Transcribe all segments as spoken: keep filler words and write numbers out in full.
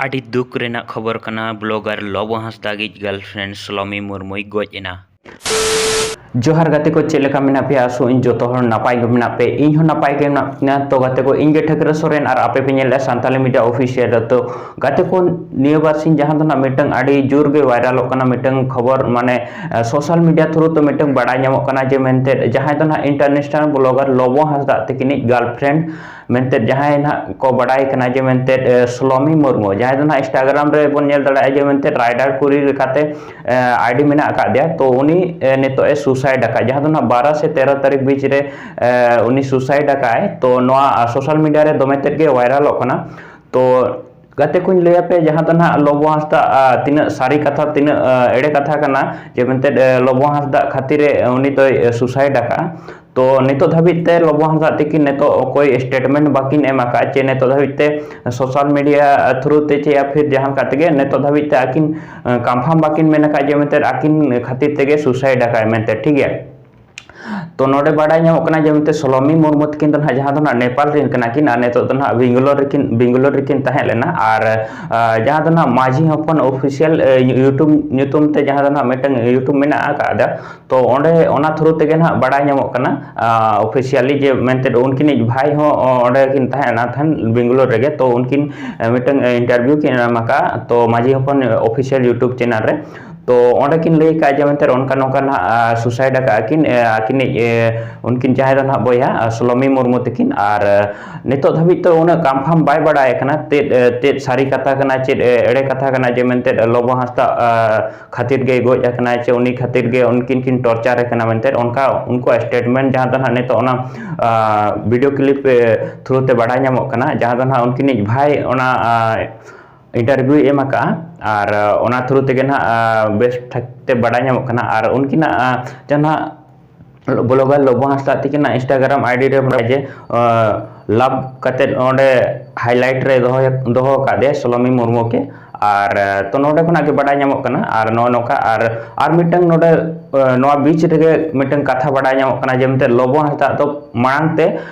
ᱟᱹᱰᱤ ᱫᱩᱠ ᱨᱮᱱᱟᱜ ᱠᱷᱚᱵᱚᱨ ᱠᱟᱱᱟ, ᱵᱞᱚᱜᱟᱨ ᱞᱚᱵᱚ ᱦᱟᱸᱥᱫᱟ ᱜᱤᱡ ᱜᱟᱨᱞᱯᱷᱨᱮᱱᱰ ᱥᱞᱚᱢᱤ ᱢᱩᱨᱢᱩᱭ ᱜᱚᱡ ᱮᱱᱟ᱾ ᱡᱚᱦᱟᱨ ᱜᱟᱛᱮ ᱠᱚ, ᱪᱮᱫ ᱞᱮᱠᱟ ᱢᱮᱱᱟᱜ ᱯᱮᱭᱟ? ᱟᱥᱚᱜ ᱟᱹᱧ ᱡᱚᱛᱚ ᱦᱚᱲ ᱱᱟᱯᱟᱭ ᱜᱮ ᱢᱮᱱᱟᱜ ᱯᱮ᱾ ᱤᱧ ᱦᱚᱸ ᱱᱟᱯᱟᱭ ᱜᱮ ᱢᱮᱱᱟᱜ ᱞᱤᱧᱟ᱾ ᱛᱚ ᱜᱟᱛᱮ ᱠᱚ, ᱤᱧ ᱜᱮ ᱴᱷᱟᱹᱠᱨᱟᱹ ᱥᱚᱨᱮᱱ ᱟᱨ ᱟᱯᱮ ᱯᱮ ᱧᱮᱞᱮᱫᱼᱟ ᱥᱟᱱᱛᱟᱞᱤ ᱢᱤᱰᱤᱭᱟ ᱚᱯᱷᱤᱥᱤᱭᱟᱞ᱾ ᱛᱚ ᱜᱟᱛᱮ ᱠᱚ, ᱱᱤᱭᱟᱹ ᱵᱟᱨ ᱥᱤᱧ ᱡᱟᱦᱟᱸ ᱫᱚ ᱱᱟᱜ ᱢᱤᱫᱴᱟᱝ ᱟᱹᱰᱤ ᱡᱳᱨ ᱜᱮ ᱵᱷᱟᱭᱨᱟᱞᱚᱜ ᱠᱟᱱᱟ ᱢᱤᱫᱴᱟᱝ ᱠᱷᱚᱵᱚᱨ, ᱢᱟᱱᱮ ᱥᱳᱥᱟᱞ ᱢᱤᱰᱤᱭᱟ ᱛᱷᱨᱩ ᱛᱮ ᱢᱤᱫᱴᱟᱝ ᱵᱟᱲᱟᱭ ᱧᱟᱢᱚᱜ ᱠᱟᱱᱟ ᱡᱮ ᱢᱮᱱᱛᱮ ᱡᱟᱦᱟᱸᱭ ᱫᱚ ᱱᱟᱜ ᱤᱱᱴᱟᱨᱱᱮᱥᱱᱟᱞ ᱵᱞᱚᱜᱟᱨ ᱞᱚᱵᱚ ᱦᱟᱸᱥᱫᱟ ᱛᱟᱹᱠᱤᱱᱤᱡ ᱜᱟᱨᱞᱯᱷᱨᱮᱱᱰ ᱢᱮᱱᱛᱮ ᱡᱟᱦᱟᱸᱭ ᱱᱟᱜ ᱠᱚ ᱵᱟᱲᱟᱭ ᱠᱟᱱᱟ ᱡᱮ ᱢᱮᱱᱛᱮ ᱥᱞᱚᱢᱤ ᱢᱩᱨᱢᱩ, ᱡᱟᱦᱟᱸᱭ ᱫᱚ ᱱᱟᱜ ᱤᱱᱥᱴᱟᱜᱨᱟᱢ ᱨᱮ ᱵᱚᱱ ᱧᱮᱞ ᱫᱟᱲᱮᱭᱟᱜᱼᱟ ᱡᱮ ᱢᱮᱱᱛᱮ ᱨᱟᱭᱰᱟᱨ ᱠᱩᱲᱤ ᱞᱮᱠᱟᱛᱮ ᱟᱭᱰᱤ ᱢᱮᱱᱟᱜ ᱟᱠᱟᱫ ᱫᱮᱭᱟ᱾ ᱛᱚ ᱩᱱᱤ ᱱᱤᱛᱚᱜ ᱮ ᱥᱩᱥᱟᱭᱤᱰ ᱟᱠᱟᱫ, ᱡᱟᱦᱟᱸ ᱫᱚ ᱱᱟᱜ ᱵᱟᱨᱚ ᱥᱮ ᱛᱮᱨᱚ ᱛᱟᱹᱨᱤᱠᱷ ᱵᱤᱪ ᱨᱮ ᱩᱱᱤ ᱥᱩᱥᱟᱭᱤᱰ ᱟᱠᱟᱫ᱾ ᱛᱚ ᱱᱚᱣᱟ ᱥᱳᱥᱟᱞ ᱢᱤᱰᱤᱭᱟ ᱨᱮ ᱫᱚᱢᱮ ᱛᱮᱫ ᱜᱮ ᱵᱷᱟᱭᱨᱟᱞᱚᱜ ᱠᱟᱱᱟ᱾ ᱛᱚ ᱜᱟᱛᱮ ᱠᱚᱧ ᱞᱟᱹᱭ ᱟᱯᱮ, ᱡᱟᱦᱟᱸ ᱫᱚ ᱱᱟᱜ ᱞᱚᱵᱚ ᱦᱟᱸᱥᱫᱟ ᱛᱤᱱᱟᱹᱜ ᱥᱟᱹᱨᱤ ᱠᱟᱛᱷᱟ, ᱛᱤᱱᱟᱹᱜ ᱮᱲᱮ ᱠᱟᱛᱷᱟ ᱠᱟᱱᱟ ᱡᱮ ᱢᱮᱱᱛᱮ ᱞᱚᱵᱚ ᱦᱟᱸᱥᱫᱟ ᱠᱷᱟᱹᱛᱤᱨ ᱮ ᱩᱱᱤ ᱫᱚᱭ ᱥᱩᱥᱟᱭᱤᱰ ᱟᱠᱟᱫᱼᱟ᱾ ᱛᱚ ᱱᱤᱛᱚᱜ ᱫᱷᱟᱹᱵᱤᱡ ᱛᱮ ᱞᱚᱵᱚ ᱦᱟᱸᱥᱫᱟ ᱛᱤᱠᱤᱱ ᱱᱤᱛᱚᱜ ᱚᱠᱚᱭ ᱥᱴᱮᱴᱢᱮᱱᱴ ᱵᱟᱹᱠᱤᱱ ᱮᱢ ᱟᱠᱟᱫ ᱪᱮ ᱱᱤᱛᱚᱜ ᱫᱷᱟᱹᱵᱤᱡ ᱛᱮ ᱥᱳᱥᱟᱞ ᱢᱤᱰᱤᱭᱟ ᱛᱷᱨᱩ ᱛᱮ ᱪᱮ ᱭᱟ ᱯᱷᱤᱨ ᱡᱟᱦᱟᱸ ᱞᱮᱠᱟ ᱛᱮᱜᱮ ᱱᱤᱛᱚᱜ ᱫᱷᱟᱹᱵᱤᱡ ᱛᱮ ᱟᱹᱠᱤᱱ ᱠᱟᱱᱯᱷᱟᱨᱢ ᱵᱟᱹᱠᱤᱱ ᱢᱮᱱ ᱟᱠᱟᱫ ᱡᱮ ᱢᱮᱱᱛᱮ ᱟᱹᱠᱤᱱ ᱠᱷᱟᱹᱛᱤᱨ ᱛᱮᱜᱮ ᱥᱩᱥᱟᱭᱤᱰ ᱟᱠᱟᱫ ᱢᱮᱱᱛᱮ, ᱴᱷᱤᱠ ᱜᱮᱭᱟ᱾ ᱛᱚ ᱱᱚᱰᱮ ᱵᱟᱰᱟᱭ ᱧᱟᱢᱚᱜ ᱠᱟᱱᱟ ᱡᱮ ᱢᱮᱱᱛᱮ ᱥᱚᱞᱚᱢᱤ ᱢᱩᱨᱢᱩ ᱛᱟᱹᱠᱤᱱ ᱫᱚ ᱱᱟᱦᱟᱜ ᱡᱟᱦᱟᱸ ᱫᱚ ᱱᱟᱦᱟᱜ ᱱᱮᱯᱟᱞ ᱨᱮᱱ ᱠᱟᱱᱟ ᱠᱤᱱ ᱟᱨ ᱱᱤᱛᱚᱜ ᱫᱚ ᱱᱟᱦᱟᱜ ᱵᱮᱝᱜᱟᱞᱳᱨ ᱨᱮᱠᱤᱱ ᱵᱮᱝᱜᱟᱞᱳᱨ ᱨᱮᱠᱤᱱ ᱛᱟᱦᱮᱸ ᱞᱮᱱᱟ᱾ ᱟᱨ ᱡᱟᱦᱟᱸ ᱫᱚ ᱱᱟᱦᱟᱜ ᱢᱟᱹᱡᱷᱤ ᱦᱚᱯᱚᱱ ᱚᱯᱷᱤᱥᱤᱭᱟᱞ ᱭᱩᱴᱩᱵᱽ ᱧᱩᱛᱩᱢ ᱛᱮ ᱡᱟᱦᱟᱸ ᱫᱚ ᱱᱟᱦᱟᱜ ᱢᱤᱫᱴᱟᱝ ᱭᱩᱴᱩᱵᱽ ᱢᱮᱱᱟᱜ ᱟᱠᱟᱫᱟ᱾ ᱛᱚ ᱚᱸᱰᱮ ᱚᱱᱟ ᱛᱷᱨᱩ ᱛᱮᱜᱮ ᱱᱟᱦᱟᱜ ᱵᱟᱰᱟᱭ ᱧᱟᱢᱚᱜ ᱠᱟᱱᱟ ᱚᱯᱷᱤᱥᱤᱭᱟᱞᱤ ᱡᱮ ᱢᱮᱱᱛᱮ ᱩᱱᱠᱤᱱᱤᱡ ᱵᱷᱟᱭ ᱦᱚᱸ ᱚᱸᱰᱮ ᱠᱤᱱ ᱛᱟᱦᱮᱸ ᱞᱮᱱᱟ ᱛᱟᱦᱮᱱ ᱵᱮᱝᱜᱟᱞᱳᱨ ᱨᱮᱜᱮ᱾ ᱛᱚ ᱩᱱᱠᱤᱱ ᱢᱤᱫᱴᱟᱝ ᱤᱱᱴᱟᱨᱵᱷᱤᱭᱩ ᱠᱤᱱ ᱮᱢ ᱟᱠᱟᱫᱼᱟ ᱛᱚ ᱢᱟᱹᱡᱷᱤ ᱦᱚᱯᱚᱱ ᱚᱯᱷᱤᱥᱤᱭᱟᱞ ᱭᱩᱴᱩᱵᱽ ᱪᱮᱱᱮᱞ ᱨᱮ᱾ ᱛᱚ ᱚᱸᱰᱮ ᱠᱤᱱ ᱞᱟᱹᱭ ᱟᱠᱟᱫᱼᱟ ᱡᱮ ᱢᱮᱱᱛᱮ ᱚᱱᱠᱟ ᱱᱚᱝᱠᱟ ᱱᱟᱦᱟᱜ ᱥᱩᱥᱟᱭᱤᱰ ᱟᱠᱟᱫᱼᱟ ᱠᱤᱱ ᱟᱹᱠᱤᱱᱤᱡ ᱩᱱᱠᱤᱱ ᱡᱟᱦᱟᱸᱭ ᱫᱚ ᱱᱟᱦᱟᱜ ᱵᱚᱭᱦᱟ ᱥᱩᱞᱚᱢᱤ ᱢᱩᱨᱢᱩ ᱛᱟᱹᱠᱤᱱ᱾ ᱟᱨ ᱱᱤᱛᱚᱜ ᱫᱷᱟᱹᱵᱤᱡ ᱛᱮ ᱩᱱᱟᱹᱜ ᱠᱟᱱᱯᱷᱟᱨᱢ ᱵᱟᱭ ᱵᱟᱰᱟᱭ ᱠᱟᱱᱟ ᱪᱮᱫ ᱪᱮᱫ ᱥᱟᱹᱨᱤ ᱠᱟᱛᱷᱟ ᱠᱟᱱᱟ ᱪᱮᱫ ᱮᱲᱮ ᱠᱟᱛᱷᱟ ᱠᱟᱱᱟ ᱡᱮ ᱢᱮᱱᱛᱮ ᱞᱚᱵᱚ ᱦᱟᱸᱥᱫᱟ ᱠᱷᱟᱹᱛᱤᱨ ᱜᱮᱭ ᱜᱚᱡ ᱟᱠᱟᱱᱟᱭ ᱪᱮ ᱩᱱᱤ ᱠᱷᱟᱹᱛᱤᱨ ᱜᱮ ᱩᱱᱠᱤᱱ ᱠᱤᱱ ᱴᱚᱨᱪᱟᱨ ᱮ ᱠᱟᱱᱟ ᱢᱮᱱᱛᱮ ᱚᱱᱠᱟ ᱩᱱᱠᱩᱣᱟᱜ ᱥᱴᱮᱴᱢᱮᱱᱴ ᱡᱟᱦᱟᱸ ᱫᱚ ᱱᱟᱦᱟᱜ ᱱᱤᱛᱚᱜ ᱚᱱᱟ ᱵᱷᱤᱰᱤᱭᱳ ᱠᱞᱤᱯ ᱛᱷᱨᱩ ᱛᱮ ᱵᱟᱰᱟᱭ ᱧᱟᱢᱚᱜ ᱠᱟᱱᱟ, ᱡᱟᱦᱟᱸ ᱫᱚ ᱱᱟᱦᱟᱜ ᱩᱱᱠᱤᱱᱤᱡ ᱵᱷᱟᱭ ᱚᱱᱟ ᱤᱱᱴᱟᱨᱵᱷᱤᱭᱩᱭ ᱮᱢ ᱟᱠᱟᱫᱼᱟ᱾ ᱟᱨ ᱚᱱᱟ ᱛᱷᱨᱩ ᱛᱮᱜᱮ ᱱᱟᱦᱟᱜ ᱵᱮᱥ ᱴᱷᱤᱠ ᱛᱮ ᱵᱟᱰᱟᱭ ᱧᱟᱢᱚᱜ ᱠᱟᱱᱟ᱾ ᱟᱨ ᱩᱱᱠᱤᱱᱟᱜ ᱡᱟᱦᱟᱸ ᱱᱟᱦᱟᱜ ᱵᱞᱚᱜᱟᱨ ᱞᱚᱵᱚ ᱦᱟᱸᱥᱫᱟ ᱛᱟᱹᱠᱤᱱᱟᱜ ᱤᱱᱥᱴᱟᱜᱨᱟᱢ ᱟᱭᱰᱤ ᱨᱮ ᱵᱟᱰᱟᱭ ᱡᱮ ᱞᱟᱵᱷ ᱠᱟᱛᱮᱫ ᱚᱸᱰᱮ ᱦᱟᱭᱞᱟᱭᱤᱴ ᱨᱮ ᱫᱚᱦᱚ ᱫᱚᱦᱚ ᱟᱠᱟᱫ ᱫᱮᱭᱟ ᱥᱚᱞᱚᱢᱤ ᱢᱩᱨᱢᱩ ᱜᱮ᱾ ᱟᱨ ᱛᱚ ᱱᱚᱰᱮ ᱠᱷᱚᱱᱟᱜ ᱜᱮ ᱵᱟᱰᱟᱭ ᱧᱟᱢᱚᱜ ᱠᱟᱱᱟ᱾ ᱟᱨ ᱱᱚᱜᱼᱚ ᱱᱚᱝᱠᱟ ᱟᱨ ᱟᱨ ᱢᱤᱫᱴᱟᱝ ᱱᱚᱰᱮ ᱱᱚᱣᱟ ᱵᱤᱪ ᱨᱮᱜᱮ ᱢᱤᱫᱴᱟᱝ ᱠᱟᱛᱷᱟ ᱵᱟᱰᱟᱭ ᱧᱟᱢᱚᱜ ᱠᱟᱱᱟ ᱡᱮ ᱢᱮᱱᱛᱮ ᱞᱚᱵᱚ ᱦᱟᱸᱥᱫᱟ ᱫᱚ ᱢᱟᱲᱟᱝ ᱛᱮ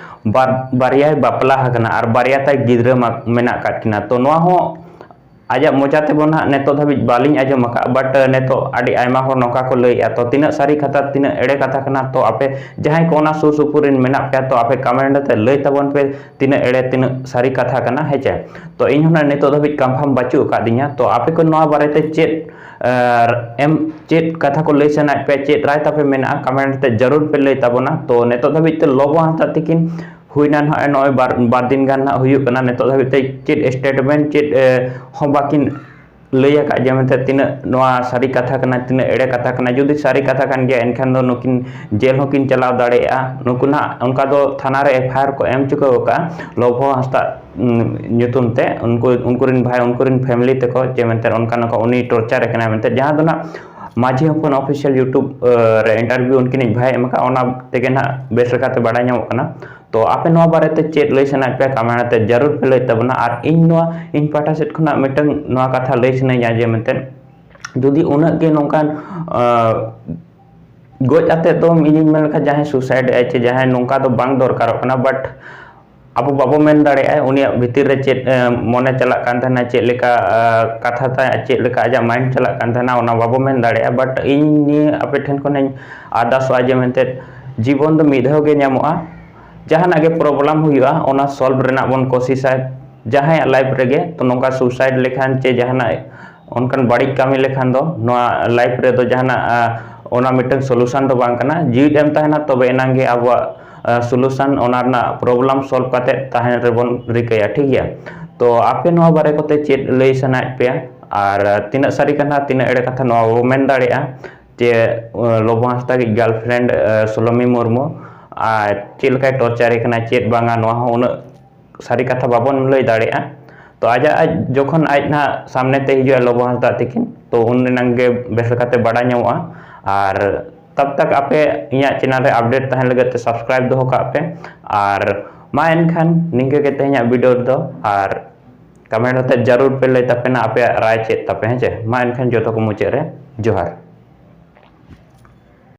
ᱵᱟᱨ ᱵᱟᱨᱭᱟᱭ ᱵᱟᱯᱞᱟ ᱟᱠᱟᱱᱟ ᱟᱨ ᱵᱟᱨᱭᱟ ᱛᱟᱭ ᱜᱤᱫᱽᱨᱟᱹ ᱢᱟ ᱢᱮᱱᱟᱜ ᱟᱠᱟᱫ ᱠᱤᱱᱟ᱾ ᱛᱚ ᱱᱚᱣᱟ ᱦᱚᱸ ᱟᱡᱟᱜ ᱢᱚᱪᱟ ᱛᱮᱵᱚᱱ ᱦᱟᱸᱜ ᱱᱤᱛᱚᱜ ᱫᱷᱟᱹᱵᱤᱡ ᱵᱟᱹᱞᱤᱧ ᱟᱸᱡᱚᱢ ᱟᱠᱟᱫᱼᱟ, but ᱱᱤᱛᱚᱜ ᱟᱹᱰᱤ ᱟᱭᱢᱟ ᱦᱚᱲ ᱱᱚᱝᱠᱟ ᱠᱚ ᱞᱟᱹᱭᱮᱫᱼᱟ᱾ ᱛᱚ ᱛᱤᱱᱟᱹᱜ ᱥᱟᱹᱨᱤ ᱠᱟᱛᱷᱟ, ᱛᱤᱱᱟᱹᱜ ᱮᱲᱮ ᱠᱟᱛᱷᱟ ᱠᱟᱱᱟ, ᱛᱚ ᱟᱯᱮ ᱡᱟᱦᱟᱸᱭ ᱠᱚ ᱚᱱᱟ ᱥᱩᱨ ᱥᱩᱯᱩᱨ ᱨᱮᱱ ᱢᱮᱱᱟᱜ ᱯᱮᱭᱟ, ᱛᱚ ᱟᱯᱮ comment ᱛᱮ ᱞᱟᱹᱭ ᱛᱟᱵᱚᱱ ᱯᱮ ᱛᱤᱱᱟᱹᱜ ᱮᱲᱮ, ᱛᱤᱱᱟᱹᱜ ᱥᱟᱹᱨᱤ ᱠᱟᱛᱷᱟ ᱠᱟᱱᱟ, ᱦᱮᱸ ᱪᱮ? ᱛᱚ ᱤᱧ ᱦᱚᱸ ᱱᱟᱜ ᱱᱤᱛᱚᱜ ᱫᱷᱟᱹᱵᱤᱡ confirm ᱵᱟᱹᱪᱩᱜ ᱟᱠᱟᱫᱤᱧᱟ᱾ ᱛᱚ ᱟᱯᱮ ᱠᱚ ᱱᱚᱣᱟ ᱵᱟᱨᱮᱛᱮ ᱪᱮᱫ ᱟᱨ ᱮᱢ ᱪᱮᱫ ᱠᱟᱛᱷᱟ ᱠᱚ ᱞᱟᱹᱭ ᱥᱟᱱᱟᱭᱮᱫ ᱯᱮᱭᱟ, ᱪᱮᱫ ᱨᱟᱭ ᱛᱟᱯᱮ ᱢᱮᱱᱟᱜᱼᱟ, comment ᱛᱮ ᱡᱟᱹᱨᱩᱲ ᱯᱮ ᱞᱟᱹᱭ ᱛᱟᱵᱚᱱᱟ᱾ ᱛᱚ ᱱᱤᱛᱚᱜ ᱫᱷᱟᱹᱵᱤᱡ ᱛᱮ ᱞᱚᱵᱚ ᱦᱟᱸᱥᱫᱟ ᱛᱤᱠᱤᱱ ᱦᱩᱭᱱᱟ ᱱᱟᱦᱟᱜ ᱱᱚᱜᱼᱚᱭ ᱵᱟᱨ, ᱵᱟᱨ ᱫᱤᱱ ᱜᱟᱱ ᱱᱟᱦᱟᱜ ᱦᱩᱭᱩᱜ ᱠᱟᱱᱟ, ᱱᱤᱛᱚᱜ ᱫᱷᱟᱹᱵᱤᱡ ᱛᱮ ᱪᱮᱫ statement ᱪᱮᱫ ᱮ, ᱦᱚᱸ ᱵᱟᱹᱠᱤᱱ ᱞᱟᱹᱭ ᱟᱠᱟᱫ ᱡᱮ ᱢᱮᱱᱛᱮ ᱛᱤᱱᱟᱹᱜ ᱱᱚᱣᱟ ᱥᱟᱹᱨᱤ ᱠᱟᱛᱷᱟ ᱠᱟᱱᱟ, ᱛᱤᱱᱟᱹᱜ ᱮᱲᱮ ᱠᱟᱛᱷᱟ ᱠᱟᱱᱟ᱾ ᱡᱩᱫᱤ ᱥᱟᱹᱨᱤ ᱠᱟᱛᱷᱟ ᱠᱟᱱ ᱜᱮᱭᱟ, ᱮᱱᱠᱷᱟᱱ ᱫᱚ ᱱᱩᱠᱤᱱ ᱡᱮᱞ ᱦᱚᱸᱠᱤᱱ ᱪᱟᱞᱟᱣ ᱫᱟᱲᱮᱭᱟᱜᱼᱟ᱾ ᱱᱩᱠᱩ ᱱᱟᱦᱟᱜ ᱚᱱᱠᱟ ᱫᱚ ᱛᱷᱟᱱᱟ ᱨᱮ FIR ᱠᱚ ᱮᱢ ᱪᱩᱠᱟᱹᱣ ᱟᱠᱟᱫᱼᱟ ᱞᱚᱵᱚ ᱦᱟᱸᱥᱫᱟ ᱩᱢ, ᱧᱩᱛᱩᱢ ᱛᱮ᱾ ᱩᱱᱠᱩ, ᱩᱱᱠᱩ ᱨᱮᱱ ᱵᱷᱟᱭ, ᱩᱱᱠᱩ ᱨᱮᱱ family ᱛᱮᱠᱚ ᱡᱮ ᱢᱮᱱᱛᱮ ᱚᱱᱠᱟ ᱱᱚᱝᱠᱟ ᱩᱱᱤ torture ᱮ ᱠᱟᱱᱟ ᱢᱮᱱᱛᱮ, ᱡᱟᱦᱟᱸ ᱫᱚ ᱱᱟᱜ ᱢᱟᱹᱡᱷᱤ ᱦᱚᱯᱚᱱ official YouTube ᱨᱮ interview ᱩᱱᱠᱤᱱᱤᱡ ᱵᱷᱟᱭ ᱮᱢ ᱟᱠᱟᱫ, ᱚᱱᱟ ᱛᱮᱜᱮ ᱱᱟᱜ ᱵᱮᱥ ᱞᱮᱠᱟᱛᱮ ᱵᱟᱲᱟᱭ ᱧᱟᱢᱚᱜ ᱠᱟᱱᱟ᱾ ᱛᱚ ᱟᱯᱮ ᱱᱚᱣᱟ ᱵᱟᱨᱮᱛᱮ ᱪᱮᱫ ᱞᱟᱹᱭ ᱥᱟᱱᱟᱭᱮᱫ ᱯᱮᱭᱟ, comment ᱛᱮ ᱡᱟᱹᱨᱩᱲ ᱯᱮ ᱞᱟᱹᱭ ᱛᱟᱵᱚᱱᱟ᱾ ᱟᱨ ᱤᱧ ᱱᱚᱣᱟ, ᱤᱧ ᱯᱟᱦᱴᱟ ᱥᱮᱫ ᱠᱷᱚᱱᱟᱜ ᱢᱤᱫᱴᱟᱝ ᱱᱚᱣᱟ ᱠᱟᱛᱷᱟ ᱞᱟᱹᱭ ᱥᱟᱱᱟᱧᱟ ᱡᱮ ᱢᱮᱱᱛᱮ ᱡᱩᱫᱤ ᱩᱱᱟᱹᱜ ᱜᱮ ᱱᱚᱝᱠᱟᱱ ᱟᱸ, ᱜᱚᱡ ᱟᱛᱮᱫ ᱫᱚ ᱤᱧᱤᱧ ᱢᱮᱱ ᱞᱮᱠᱷᱟᱱ ᱡᱟᱦᱟᱸᱭ suicide ᱮᱫᱟᱭ ᱪᱮ ᱡᱟᱦᱟᱸᱭ, ᱱᱚᱝᱠᱟ ᱫᱚ ᱵᱟᱝ ᱫᱚᱨᱠᱟᱨᱚᱜ ᱠᱟᱱᱟ, but ᱟᱵᱚ ᱵᱟᱵᱚ ᱢᱮᱱ ᱫᱟᱲᱮᱭᱟᱜᱼᱟ ᱩᱱᱤᱭᱟᱜ ᱵᱷᱤᱛᱤᱨ ᱨᱮ ᱪᱮᱫ ᱮ, ᱢᱚᱱᱮ ᱪᱟᱞᱟᱜ ᱠᱟᱱ ᱛᱟᱦᱮᱱᱟ, ᱪᱮᱫ ᱞᱮᱠᱟ ᱮ, ᱠᱟᱛᱷᱟ ᱛᱟᱭ, ᱪᱮᱫ ᱞᱮᱠᱟ ᱟᱡᱟᱜ mind ᱪᱟᱞᱟᱜ ᱠᱟᱱ ᱛᱟᱦᱮᱱᱟ, ᱚᱱᱟ ᱵᱟᱵᱚ ᱢᱮᱱ ᱫᱟᱲᱮᱭᱟᱜᱼᱟ᱾ But ᱤᱧ ᱱᱤᱭᱟᱹ ᱟᱯᱮ ᱴᱷᱮᱱ ᱠᱷᱚᱱᱤᱧ ᱟᱨᱫᱟᱥᱚᱜᱼᱟ ᱡᱮ ᱢᱮᱱᱛᱮ ᱡᱤᱵᱚᱱ ᱫᱚ ᱢᱤᱫ ᱫᱷᱟᱣ ᱜᱮ ᱧᱟᱢᱚᱜᱼᱟ, ᱡᱟᱦᱟᱱᱟᱜ ᱜᱮ problem ᱦᱩᱭᱩᱜᱼᱟ ᱚᱱᱟ solve ᱨᱮᱱᱟᱜ ᱵᱚᱱ ᱠᱳᱥᱤᱥᱟ ᱡᱟᱦᱟᱸᱭᱟᱜ life ᱨᱮᱜᱮ᱾ ᱛᱚ ᱱᱚᱝᱠᱟ suicide ᱞᱮᱠᱷᱟᱱ ᱪᱮ ᱡᱟᱦᱟᱱᱟᱜ ᱚᱱᱠᱟᱱ ᱵᱟᱹᱲᱤᱡ ᱠᱟᱹᱢᱤ ᱞᱮᱠᱷᱟᱱ ᱫᱚ ᱱᱚᱣᱟ life ᱨᱮᱫᱚ ᱡᱟᱦᱟᱱᱟᱜ, ᱟ, ᱚᱱᱟ ᱢᱤᱫᱴᱟᱝ solution ᱫᱚ ᱵᱟᱝ ᱠᱟᱱᱟ᱾ ᱡᱤᱣᱤᱫ ᱮᱢ ᱛᱟᱦᱮᱱᱟ ᱛᱚᱵᱮ ᱮᱱᱟᱝ ᱜᱮ ᱟᱵᱚᱣᱟᱜ, ᱟ, solution ᱚᱱᱟ ᱨᱮᱱᱟᱜ problem solve ᱠᱟᱛᱮ ᱛᱟᱦᱮᱱ ᱨᱮᱵᱚᱱ ᱨᱤᱠᱟᱹᱭᱟ, ᱴᱷᱤᱠ ᱜᱮᱭᱟ? ᱛᱚ ᱟᱯᱮ ᱱᱚᱣᱟ ᱵᱟᱨᱮ ᱠᱚᱛᱮ ᱪᱮᱫ ᱞᱟᱹᱭ ᱥᱟᱱᱟᱭᱮᱫ ᱯᱮᱭᱟ? ᱟᱨ ᱛᱤᱱᱟᱹᱜ ᱥᱟᱹᱨᱤ ᱠᱟᱛᱷᱟ, ᱛᱤᱱᱟᱹᱜ ᱮᱲᱮ ᱠᱟᱛᱷᱟ, ᱱᱚᱣᱟ ᱵᱟᱵᱚ ᱢᱮᱱ ᱫᱟᱲᱮᱭᱟᱜᱼᱟ ᱡᱮ, ᱟ, ᱞᱚᱵᱚ ᱦᱟᱸᱥᱫᱟ ᱜᱮ girlfriend, ᱟ, ᱥᱳᱞᱳᱢᱤ ᱢᱩᱨᱢᱩ ᱟᱨ ᱪᱮᱫ ᱞᱮᱠᱟᱭ torture ᱮ ᱠᱟᱱᱟ, ᱪᱮᱫ ᱵᱟᱝᱟ, ᱱᱚᱣᱟ ᱦᱚᱸ ᱩᱱᱟᱹᱜ ᱥᱟᱹᱨᱤ ᱠᱟᱛᱷᱟ ᱵᱟᱵᱚᱱ ᱞᱟᱹᱭ ᱫᱟᱲᱮᱭᱟᱜᱼᱟ᱾ ᱛᱚ ᱟᱡᱟᱜ, ᱟᱡ ᱡᱚᱠᱷᱚᱱ ᱟᱡ ᱱᱟᱦᱟᱜ ᱥᱟᱢᱱᱮ ᱛᱮ ᱦᱤᱡᱩᱜᱼᱟ ᱞᱚᱵᱚ ᱦᱟᱸᱥᱫᱟ ᱛᱤᱠᱤᱱ, ᱛᱚ ᱩᱱ ᱮᱱᱟᱝ ᱜᱮ ᱵᱮᱥ ᱞᱮᱠᱟᱛᱮ ᱵᱟᱰᱟᱭ ᱧᱟᱢᱚᱜᱼᱟ᱾ ᱟᱨ ᱛᱟᱵ ᱛᱟᱠ ᱟᱯᱮ ᱤᱧᱟᱹᱜ channel ᱨᱮ update ᱛᱟᱦᱮᱱ ᱞᱟᱹᱜᱤᱫ ᱛᱮ subscribe ᱫᱚᱦᱚ ᱠᱟᱜ ᱯᱮ᱾ ᱟᱨ ᱢᱟ ᱮᱱᱠᱷᱟᱱ ᱱᱤᱝᱠᱟᱹ ᱜᱮ ᱛᱮᱦᱮᱧᱟᱜ video ᱨᱮᱫᱚ, ᱟᱨ comment ᱟᱛᱮ ᱡᱟᱹᱨᱩᱲ ᱯᱮ ᱞᱟᱹᱭ ᱛᱟᱯᱮᱱᱟ ᱟᱯᱮᱭᱟᱜ ᱨᱟᱭ ᱪᱮᱫ ᱛᱟᱯᱮ, ᱦᱮᱸ ᱪᱮ? ᱢᱟ ᱮᱱᱠᱷᱟᱱ ᱡᱚᱛᱚ ᱠᱚ ᱢᱩᱪᱟᱹᱫ ᱨᱮ ᱡᱚᱦᱟᱨ᱾